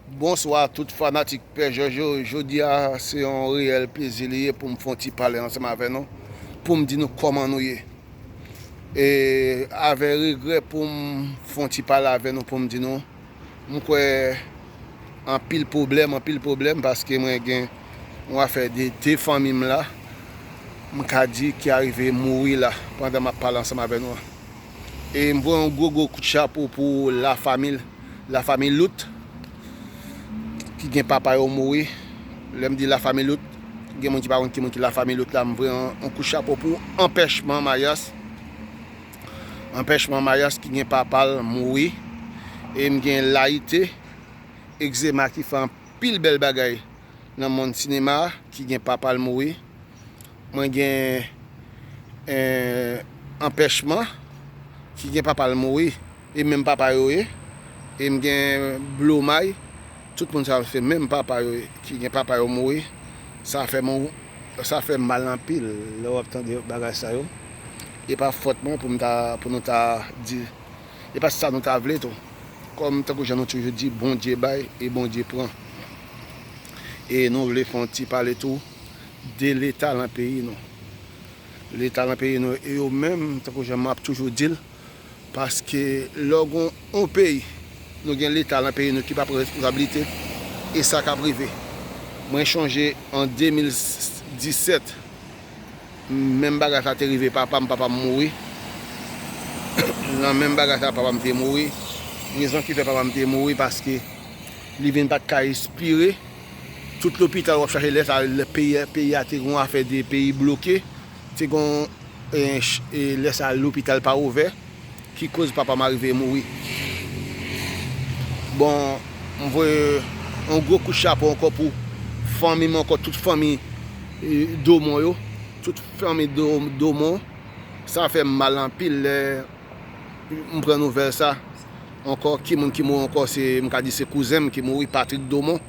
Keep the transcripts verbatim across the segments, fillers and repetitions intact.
Bonswa tout fanatik Pè Jòj yo. Jodi a, se yon reyèl plezi li ye pou m fè yon ti pale ansanm avè nou, pou m di nou kòman nou ye. E avè regrè pou m fè yon ti pale avè nou pou m di nou, m kwè anpil pwoblèm, anpil pwoblèm, paske mwen gen yon afè de, de fanmi m la, m ka di ki arive mouri la, pandan m ap pale ansanm avè nou an. E m voye yon gwo, gwo kout chapo pou lafanmi, lafanmi Lout, ki gen papa yo mouri. Lè m di lafanmi Lout, gen moun ki pa konn ki moun ki lafanmi Lout la, m voye yon, yon kout chapo pou anpèchman Mayas. Anpèchman Mayas ki gen papa l mouri. E m gen Layite, Egzema ki fè anpil bèl bagay nan mond sinema, ki gen papa l mouri. Mwen gen, eh, Anpèchman, ki gen papa l mouri, e menm papa yo ye. E m gen Blomay, tout moun sa yo se menm papa yo ye, ki gen papa yo mouri. Sa fè m, sa fè m mal anpil lè w ap tande bagay sa yo. E pa fòt mwen pou m ta, pou nou ta di, e pa sa nou ta vle tou. Kòm tankou jan nou toujou di, Bondye bay e Bondye pran. E nou vle fè yon ti pale tou de Leta nan peyi nou. Leta nan peyi nou, e yo menm, tankou jan m ap toujou di l, paske lè w gen yon peyi, nou gen Leta nan peyi nou ki pa pran responsablite, e sa k ap rive. Mwen chonje an de mil disèt, menm bagay sa te rive papa m, papa m mouri. Nan menm bagay sa, papa m te mouri. Rezon ki fè papa m te mouri, paske li vin pa t ka respire. Tout lopital w ap chache lè sa, lè peyi, peyi a te gen yon afè de peyi bloke, te gen yon, e, ch-, e, lè sa lopital pa ouvè, ki koz papa m arive mouri. Bon, m voye yon gwo kout chapo ankò pou fanmi m ankò, tout fanmi, e, Domon yo, tout fanmi Do-, Domon. Sa fè m mal anpil lè m pran nouvèl sa. Ankò, ki moun ki mouri ankò? Se, m ka di se kouzen m ki mouri, Patrick Domon.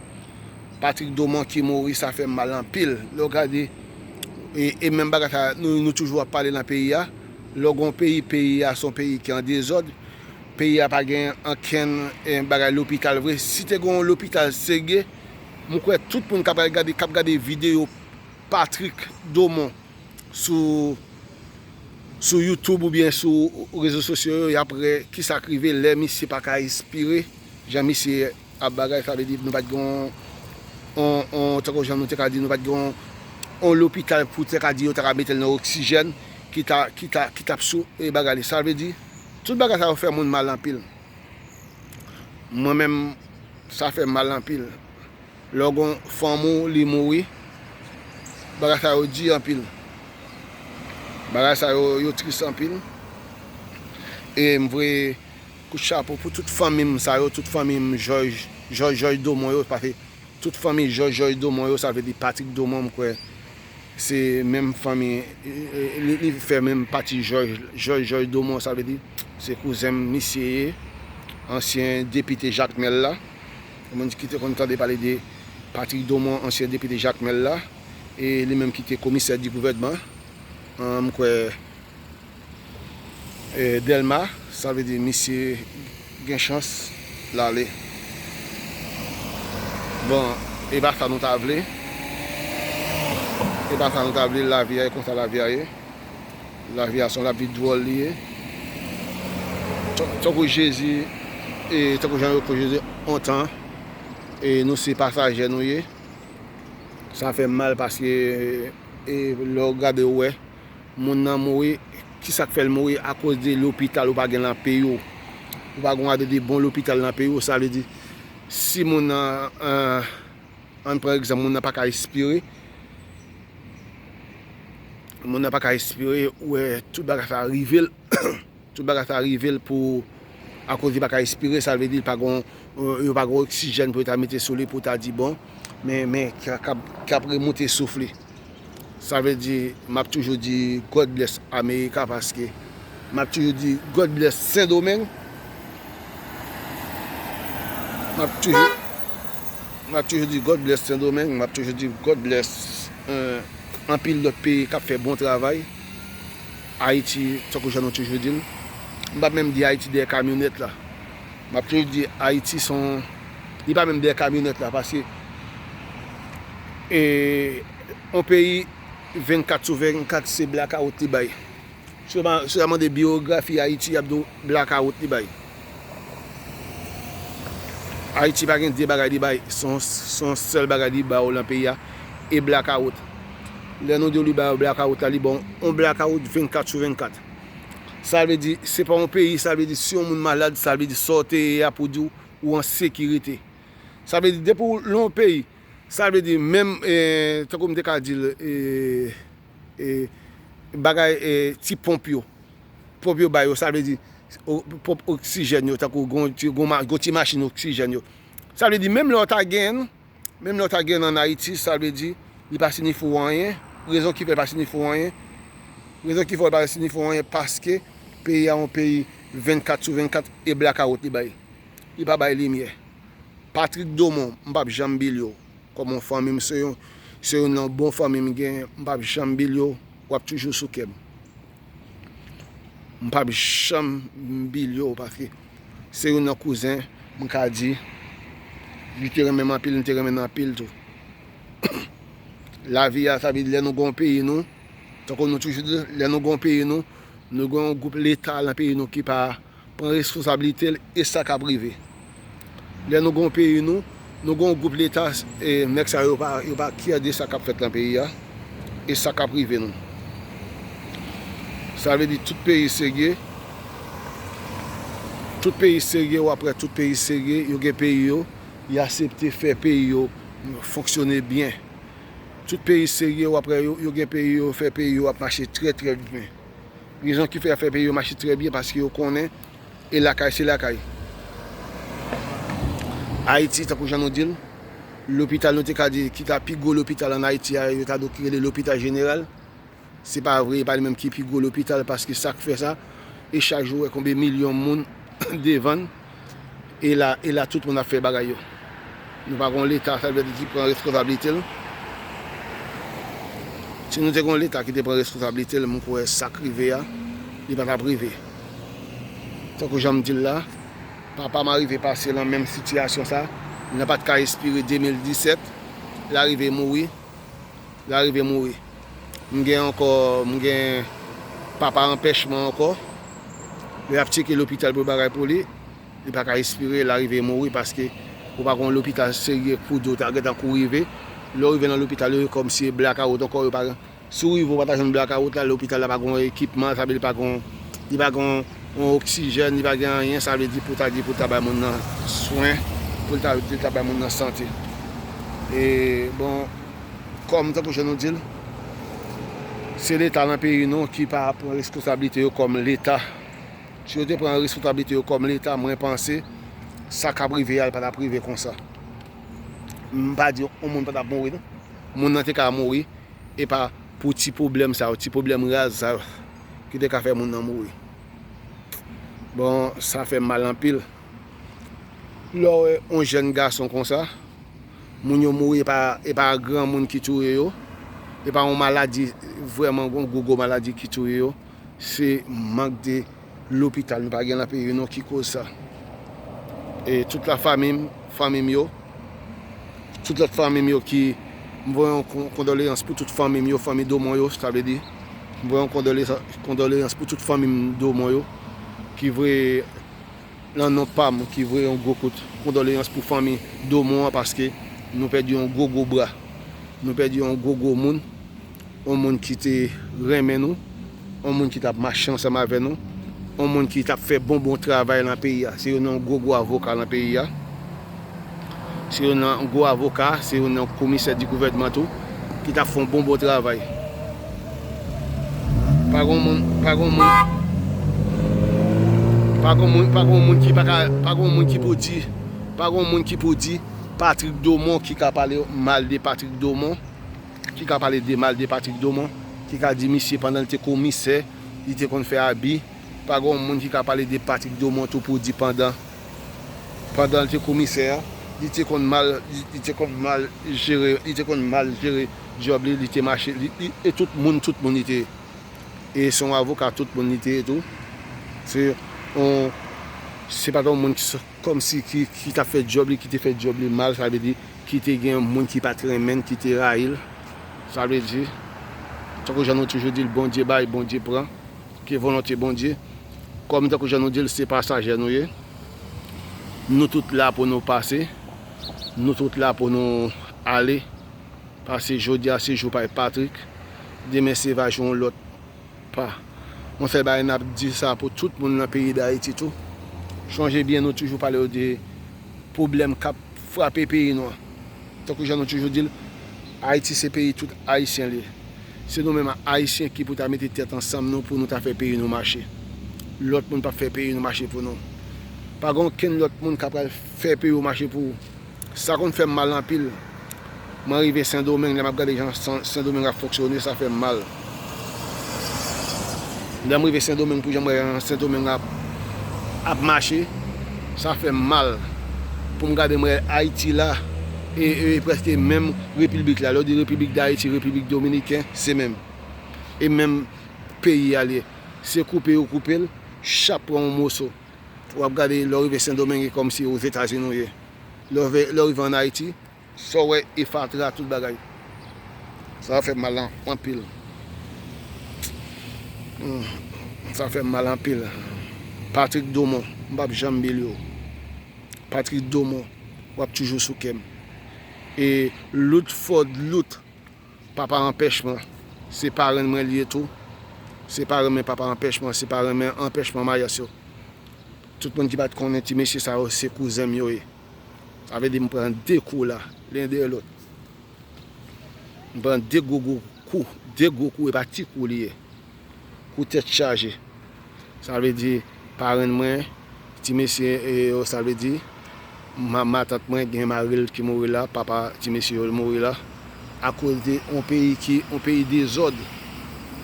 Patrick Domon ki mouri, sa fè m mal anpil. Lè w gade, e, e menm bagay sa, nou, nou toujou ap pale nan peyi a. Lè w gen yon peyi, peyi a se yon peyi ki an dezòd. Peyi a pa gen ankenn, e, bagay lopital vre. Si te gen yon lopital serye, m kwè tout moun k ap gade, k ap gade videyo Patrick Domon sou, sou YouTube oubyen sou rezo sosyo yo, y ap wè kisa k rive lè misye pa ka respire, jan misye ap bagay, sa vle di nou pa t gen yon, yon, yon, tankou jan nou te ka di, nou pa t gen yon, yon lopital pou te ka di yo ta ka mete l nan oksijèn, ki ta, ki ta, ki t ap sou, e, bagay li. Sa vle di, tout bagay sa yo fè moun mal anpil. Mwen menm, sa fè m mal anpil. Lè w gen fanmi w, li mouri, bagay sa yo di anpil. Bagay sa yo, yo tris anpil. E m voye kout chapo pou tout fanmi m sa yo, tout fanmi m Jòj, Jòj, Jòj Domon yo, paske tout fanmi Jòj, Jòj Domon yo, sa vle di Patrick Domon, m kwè se menm fanmi, e, e, li, li fè menm pati Jòj, Jòj, Jòj Domon, sa vle di se kouzen m misye ye, ansyen depite Jakmèl la. Moun ki te konn tande pale de Patrick Domon, ansyen depite Jakmèl la, e li menm ki te komisè di gouvènman, an, m kwè, e, Dèlma, sa vle di misye gen chans l ale. Bon, e pa sa nou ta vle. E pa sa nou ta vle, lavi a, e konsa lavi a ye. Lavi a se yon lavi dwòl li ye. Tan-, tankou Jezi, e tankou jan yo pran Jezi ontan, e nou se pasajè nou ye. Sa fè m mal paske, e lè w gade w wè, moun nan mouri, kisa k fè l mouri? Akoz de lopital ou pa gen nan peyi w. Ou pa gen yon ade de bon lopital nan peyi w, sa vle di, si moun nan, eh, ann pran egzanp, moun nan pa ka espire, moun nan pa ka espire, ou wè tout bagay sa rive l, tout bagay sa rive l pou, akoz li pa ka espire, sa vle di l pa gen, yo pa gen oksijèn pou yo ta mete sou li pou ta di bon, men, men k ap, k ap remonte souf li. Sa vle di, m ap toujou di God bless America paske m ap toujou di God bless Sendomeng. M ap toujou, m ap toujou di God bless Sendomeng, m ap toujou di God bless, eh, anpil lòt peyi k ap fè bon travay. Ayiti, tankou jan nou toujou di l. M p ap menm di Ayiti dèyè kamyonèt la. M ap toujou di Ayiti se yon, Li pa menm dèyè kamyonèt la, paske, e, yon peyi vennkat sou vennkat se blakawout li bay. Si w ta, si w ta mande biyografi Ayiti, y ap di w blakawout li bay. Ayiti pa gen de bagay li bay, se yon, se yon sèl bagay li ba w lan peyi a, e blakawout. Lè nou di w li ba w blakawout la, li ba w yon blakawout vennkat sou vennkat. Sa vle di, se pa yon peyi, sa vle di, si yon moun malad, sa vle di, sa w te ye a pou di w, ou an sekirite. Sa vle di, depi w lan yon peyi, sa vle di, menm, e, tankou m te ka di l, e, e, bagay, e, ti ponp yo. Ponp yo ba yo, sa vle di, o-, ponp oksijèn yo, tankou gon ti, gon ma-, gon ti machin oksijèn yo. Sa vle di, menm lè w ta genyen l, menm lè w ta genyen l ann Ayiti, sa vle di, li pa siyifi w anyen. Rezon ki fè l pa siyifi w anyen, rezon ki fè l pa siyifi w anyen, paske peyi a yon peyi vennkat sou vennkat e blakawout li bay. Li pa bay limyè. Patrick Domon, m p ap janm bliye w. Kòm yon fanmi m, se yon, se youn nan bon fanmi m genyen, m p ap janm bliye w, w ap toujou sou kè m. M p ap janm bliye w, paske se youn nan kouzen, m ka di, li te renmen m anpil, m te renmen l anpil tou. Lavi a, sa vle di lè nou gen yon peyi nou, tankou nou toujou di, lè nou gen yon peyi nou, nou gen yon gwoup leta lan peyi nou ki pa pran responsablite l e sa k ap rive. Lè nou gen yon peyi nou, nou gen yon gwoup leta, e nèg sa yo pa, yo pa kyè de sa k ap fèt lan peyi a e sa k ap rive nou. Sa vle di tout peyi serye, tout peyi serye, w ap wè tout peyi serye, yo gen peyi yo, y aksepte fè peyi yo fonksyone byen. Tout peyi serye, w ap wè yo, yo gen peyi yo, fè peyi yo ap mache trè, trè byen. Rezon ki fè, fè peyi yo mache trè byen, paske yo konnen e lakay se lakay. Ayiti, tankou jan nou di l, lopital nou te ka di ki ta pi gwo lopital ann Ayiti a, yo ta dwe rele lopital jeneral. Se pa vre, e pa li menm ki pi gwo lopital, paske sa k fè sa, e chak jou w wè konbyen milyon moun devann, e la, e la tout moun ap fè bagay yo. Nou pa gen yon leta, sa vle di ki pran responsablite l. Si nou te gen yon leta ki te pran responsablite l, mwen kwè sa k rive a, li pa t ap rive. Tankou jan m di l la, papa m arive pase lan menm sitiyasyon sa, li pa t ka espire de mil disèt, l arive mouri. L arive mouri. M gen ankò, m gen papa anpèchman ankò. Lè y ap tcheke lopital pou bagay pou li, li pa ka espire, l arive mouri paske ou pa gen yon lopital serye pou di w ta gentan kou rive. Lè w rive nan lopital yo, e kòmsi e blakawout ankò, yo pa, si w rive ou pa ta jwenn blakawout la, lopital la pa gen yon ekipman, sa vle di li pa gen yon, li pa gen yon yon oksijèn, li pa gen anyen, sa vle di pou ta di pou ta bay moun nan swen, pou l ta, ta bay moun nan sante. E, bon, kòm tankou jan nou di l, se leta nan peyi nou ki pa pran responsablite yo kòm leta. Si yo te pran responsablite yo kòm leta, mwen panse sa k ap rive a, l pa t ap rive konsa. M pa di yon moun pa t ap mouri, non. Moun nan te ka mouri, e pa pou ti pwoblèm sa yo, ti pwoblèm raz sa yo, ki te ka fè moun nan mouri. Bon, sa fè m mal anpil. Lè w wè yon jèn gason konsa, moun yo mouri, e pa, e pa granmoun ki touye yo, e pa yon maladi, vrèman, yon gwo, gwo maladi ki touye yo, se mank de lopital nou pa gen nan peyi nou ki koz sa. E tout lafanmi m, fanmi m yo, tout lòt fanmi m yo ki, m voye yon kon-, kondoleyans pou tout fanmi m yo, fanmi Domon yo, sa vle di, m voye yon kondoleyans, kondoleyans pou tout fanmi m Domon yo, ki voye, nan non pa m, ki voye yon gwo kout kondoleyans pou fanmi Domon an, paske nou pèdi yon gwo, gwo bra. Nou pèdi yon gwo, gwo moun. Yon moun ki te renmen nou, yon moun ki t ap mache ansanm avè nou, yon moun ki t ap fè bon, bon travay nan peyi a. Se youn nan gwo, gwo avoka nan peyi a. Se youn nan gwo avoka, se youn nan komisè di gouvènman tou, ki t ap fè yon bon, bon travay. Pa gen moun, pa gen moun, pa gen moun, pa gen moun ki pa ka, pa gen moun ki pou di, pa gen moun ki pou di Patrick Domon, ki ka pale mal de Patrick Domon, ki ka pale de mal de Patrick Domon, ki ka di misye pandan l te komisè, li te konn fè abi. Pa gen yon moun ki ka pale de Patrick Domon tou pou di pandan, pandan l te komisè a, li te konn mal, li, li te konn mal jere, li te konn mal jere djòb li, li te mache, li, li, e tout moun, tout moun li te ye. E se yon avoka tout moun li te ye tou. Se yon, se pa t yon moun ki s-, kòmsi ki, ki t ap fè djòb li, ki te fè djòb li mal, sa vle di ki te gen moun ki pa t renmen l, ki te rayi l. Sa vle di, tankou jan nou toujou di l, Bondye bay, Bondye pran, ke volonte Bondye. Kòm tankou jan nou di l, se pasajè nou ye. Nou tout la pou nou pase, nou tout la pou nou ale. Paske jodi a se jou pa Patrick, demen se va jou yon lòt pa. Yon sèl bagay n ap di sa pou tout moun nan peyi Dayiti tou. Chonje byen, nou toujou pale yo de pwoblèm k ap frape peyi nou an. Tankou jan nou toujou di l, Ayiti se peyi tout Ayisyen li ye. Se nou menm Ayisyen ki pou ta mete tèt ansanm nou pou nou ta fè peyi nou mache. Lòt moun p ap fè peyi nou mache pou nou. Pa gen okenn lòt moun k ap pral fè peyi w mache pou ou. Sa konn fè m mal anpil. Mwen rive Sendomeng, lè m ap gade jan Sen, Sendomeng ap fonksyone, sa fè m mal. Lè m rive Sendomeng, pou jan m wè jan Sendomeng ap, ap mache, sa fè m mal. Pou m gade, m wè Ayiti la, e, e prèske menm repiblik la. Lè w di Repiblik Dayiti, Repiblik Dominiken, se menm. E menm peyi a l ye. Se koupe yo koupe l, chak pran yon moso. W ap gade, lè w rive Sendomeng, e kòmsi Ozetazini w ye. Lè w ve-, lè w rive ann Ayiti, sa w wè e fatra, tout bagay. Sa fè m mal an-, anpil. Hmm, sa fè m mal anpil. Patrick Domon, m p ap janm bliye w. Patrick Domon, w ap toujou sou kè m. E Lout Ford Lout, papa anpèchman, se parenn mwen li ye tou. Se parenn mwen papa anpèchman, se parenn mwen anpèchman mayas yo. Tout moun ki pa t konnen ti mesye sa yo, se kouzen m yo ye. Sa vle di m pran de kou la, len dèyè lòt. M pran de gwo gwo kou, de gwo kou, e pa ti kou li ye. Kou tèt chaje. Sa vle di, parenn mwen, ti mesye, e, yo, sa vle di, ma-, matant mwen gen mari l ki mouri la, papa ti mesye yo mouri la. Akoz de yon peyi ki, yon peyi dezòd,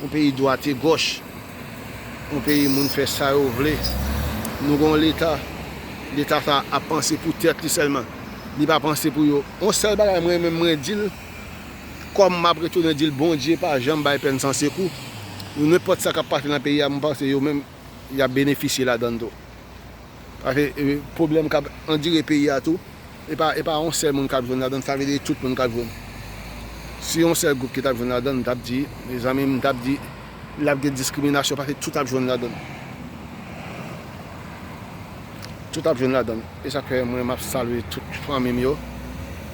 yon peyi dwat e gòch, yon peyi moun fè sa yo vle. Nou gen yon leta, leta sa ap panse pou tèt li sèlman. Li pa panse pou yo. Yon sèl bagay mwen menm mwen di l, kòm m ap retounen di l, Bondye pa janm bay pèn san sekou. Nenpòt sa k ap pase nan peyi a, m panse yo menm, y ap benefisye ladan l tou. Paske, e, pwoblèm k ap andire peyi a tou, e pa, e pa yon sèl moun k ap jwenn ladan l, sa vle di tout moun k ap jwenn. Si yon sèl gwoup ki t ap jwenn ladan l, m t ap di, mezanmi, m t ap di, l ap gen diskriminasyon, paske tout ap jwenn ladan l. Tout ap jwenn ladan l. E sa k fè mwen, m ap salye tout fanmi m yo,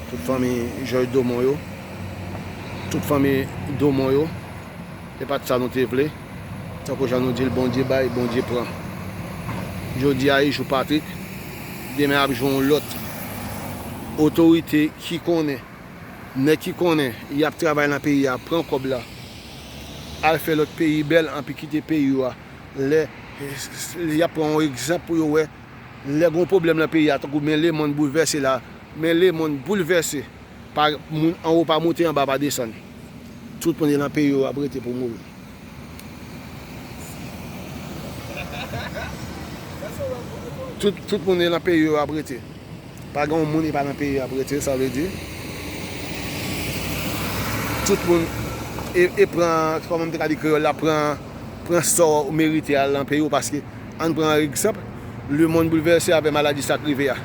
tout fanmi Jòj Domon yo, tout fanmi Domon yo. E pa t sa nou te vle. Tankou jan nou di l, Bondye bay, Bondye pran. Jodi a, e jou Patrik, demen ap jou yon lòt. Otorite ki konnen, nèg ki konnen, y ap travay nan peyi a, pran kòb la, al fè lòt peyi bèl, anpi kite peyi yo a. Lè, y ap pran yon egzanp pou yo wè, lè gen yon pwoblèm nan peyi a, tankou men lemonn boulvèse la, men lemonn boulvèse. Pa, moun anwo pa monte, anba pa desann. Tout moun ki nan peyi yo ap rete pou mouri. Tout, tout moun ki nan peyi yo ap rete. Pa gen yon moun ki pa nan peyi yo ap rete, sa vle di. Tout moun e, e pran, kòman m te ka di kreyòl la, pran, pran sa w merite al nan peyi w, paske ann pran egzanp, lemonn boulvèse avè maladi sa k rive a.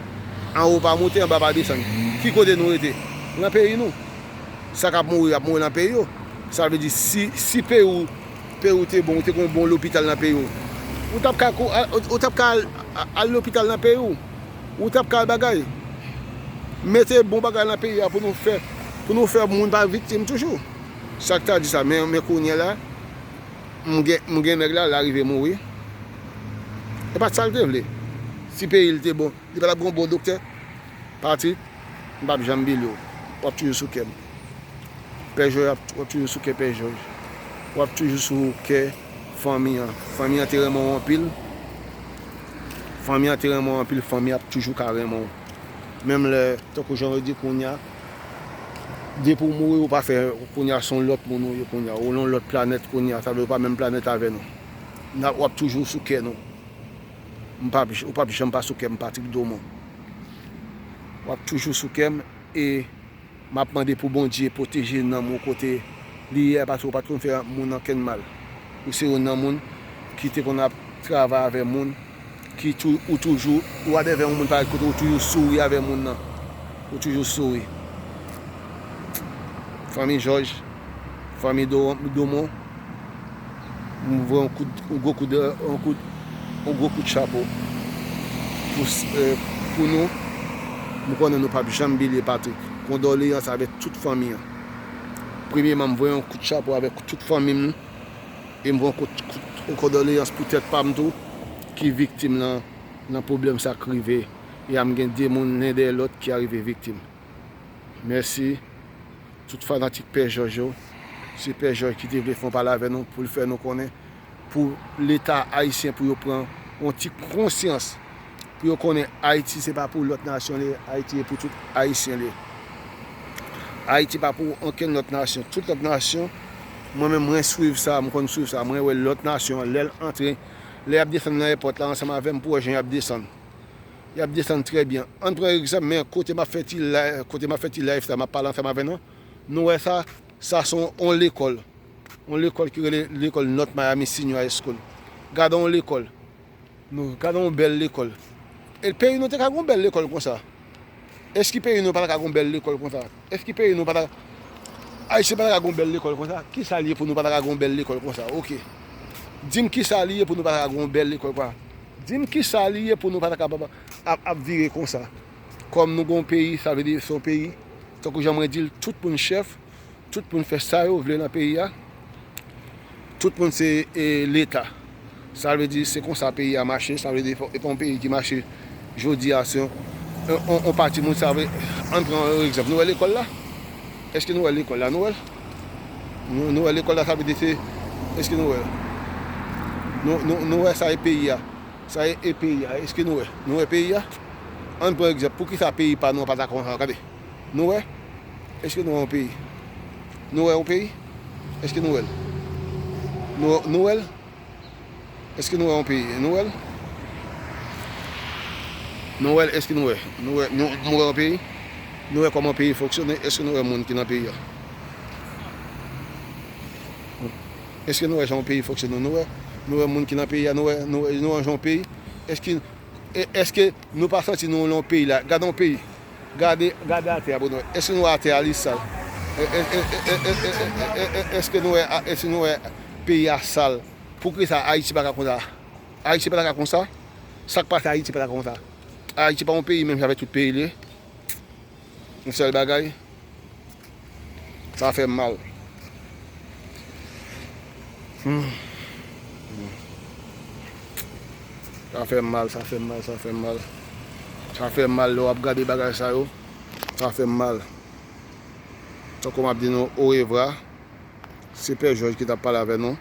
Anwo pa monte, anba pa desann. Ki kote nou rete? Nan peyi nou. Sa k ap mouri, ap mouri nan peyi yo. Sa vle di, si, si peyi w, peyi w te bon, ou te gen yon bon lopital nan peyi w, ou t ap ka kou-, a-, ou, ou t ap ka al, a-, al lopital nan peyi w. Ou t ap ka al bagay. Mete bon bagay nan peyi a pou nou fè, pou nou fè moun pa viktim toujou. Sa k ta di sa, men, men kounye a la, m gen, m gen nèg la, l arive mouri. E pa t sa l te vle. Si peyi l te bon, li pa t ap gen yon bon doktè. Patrik, m p ap janm bliye w. W ap toujou sou kè m. Pè Jòj, w ap, w ap toujou sou kè Pè Jòj. W ap toujou sou kè fanmi an. Fanmi an te renmen w anpil. Fanmi an te renmen w anpil, fanmi ap toujou ka renmen w. Menm lè, tankou jan yo di kounye a, depi w mouri, ou pa fè, kounye a se yon lòt moun ou ye kounye a. Ou nan yon lòt planèt kounye a, sa vle di ou pa menm planèt avè nou. N ap, w ap toujou sou kè nou. M p ap, ou p ap janm pa sou kè m, Patrik Domon. W ap toujou sou kè m e m ap mande pou Bondye pwoteje nanm ou kote li ye a, paske ou pa t konn fè moun ankenn mal. Ou se youn nan moun ki te konn ap travay avè moun, ki tou, ou toujou, ou adèvè yon moun parèt kote ou toujou souri avè moun nan. Ou toujou souri. Fanmi Jòj, fanmi Do-, Domon, m voye yon kout, yon gwo kout, yon kout, yon gwo kout chapo pou, eh, pou nou. M konnen nou p ap janm bliye Patrick. Kondoleyans avèk tout fanmi an. Premyeman, m voye yon kout chapo avèk tout fanmi m. E m voye yon kout, kout, yon kondoleyans pou tèt pa m tou, ki viktim nan, nan pwoblèm sa k rive. E a m gen de moun, len dèyè lòt, ki arive viktim. Mèsi. Tout fanatik Pè Jòj yo, se Pè Jòj ki te vle fè yon pale avè nou pou l fè nou konnen, pou Leta ayisyen, pou yo pran yon ti konsyans, pou yo konnen Ayiti se pa pou lòt nasyon li ye, Ayiti e pou tout Ayisyen li ye. Ayiti pa pou okenn lòt nasyon. Tout lòt nasyon, mwen menm mwen swiv sa, m konn swiv sa, mwen wè lòt nasyon an, lè l antre, lè y ap desann nan èpòt la ansanm avè m pou wè jan y ap desann. Y ap desann trè byen. Ann pran egzanp, men kote m ap fè ti live, kote m ap fè ti live sa, m ap pale ansanm avè nou. Nou wè sa, sa se yon, yon lekòl. Yon lekòl ki rele lekòl North Miami Senior High School. Gade yon lekòl. Nou, gade yon bèl lekòl. E peyi nou te ka gen yon bèl lekòl konsa. Èske peyi nou pa ta ka gen yon bèl lekòl konsa? Èske peyi nou pa ta, Ayisyen pa ta ka gen yon bèl lekòl konsa? Kisa li ye pou nou pa ta ka gen yon bèl lekòl konsa? Oke. Di m kisa li ye pou nou pa ta ka gen yon bèl lekòl konsa? Di m kisa li ye pou nou pa ta kapab ap, ap vire konsa? Kòm nou gen yon peyi, sa vle di se yon peyi, tankou jan mwen di l, tout moun chèf, tout moun fè sa yo vle nan peyi a. Tout moun se, e, Leta. Sa vle di se konsa peyi a mache, sa vle di e pa yon peyi ki mache jodi a, se yon, yon, yon, yon pati moun sa vle, ann pran yon egzanp. Nou wè lekòl la? Èske nou wè lekòl la? Nou wè l? Nou, nou wè lekòl la, sa vle di se, èske nou wè l? Nou, nou, nou wè sa e peyi a. Sa e, e peyi a. Èske nou wè? Nou wè peyi a? Ann pran egzanp. Poukisa peyi pa nou an pa ta konsa? Gade. Nou wè? Èske nou wè yon peyi? Nou wè yon peyi? Èske nou wè l? Nou, nou wè l? Èske nou wè yon peyi? Nou wè l? Nou wè l, èske nou wè? Nou wè, nou, nou wè yon peyi? Nou wè kòman peyi fonksyone? Èske nou wè moun ki nan peyi a? Èske nou wè jan yon peyi fonksyone? Nou wè, nou wè moun ki nan peyi a? Nou wè, nou wè, nou wè jan yon peyi? Èske, e, èske nou pa santi nou nan yon peyi la? Gade yon peyi. Gade, gade atè a pou nou wè. Èske nou wè atè a li sal? E, e, e, èske nou wè, èske nou wè peyi a sal? Poukisa Ayiti pa ka konsa? Ayiti pa ta ka konsa? Sa k pase Ayiti pa ta ka konsa? Ayiti pa yon peyi menm jan avèk tout peyi li ye. Yon sèl bagay, sa fè m mal. Hmm. Sa fè m mal, sa fè m mal, sa fè m mal. Sa fè m mal lè w ap gade bagay sa yo. Sa fè m mal. Tankou m ap di nou orevwa, se Pè Jòj ki t ap pale avè nou.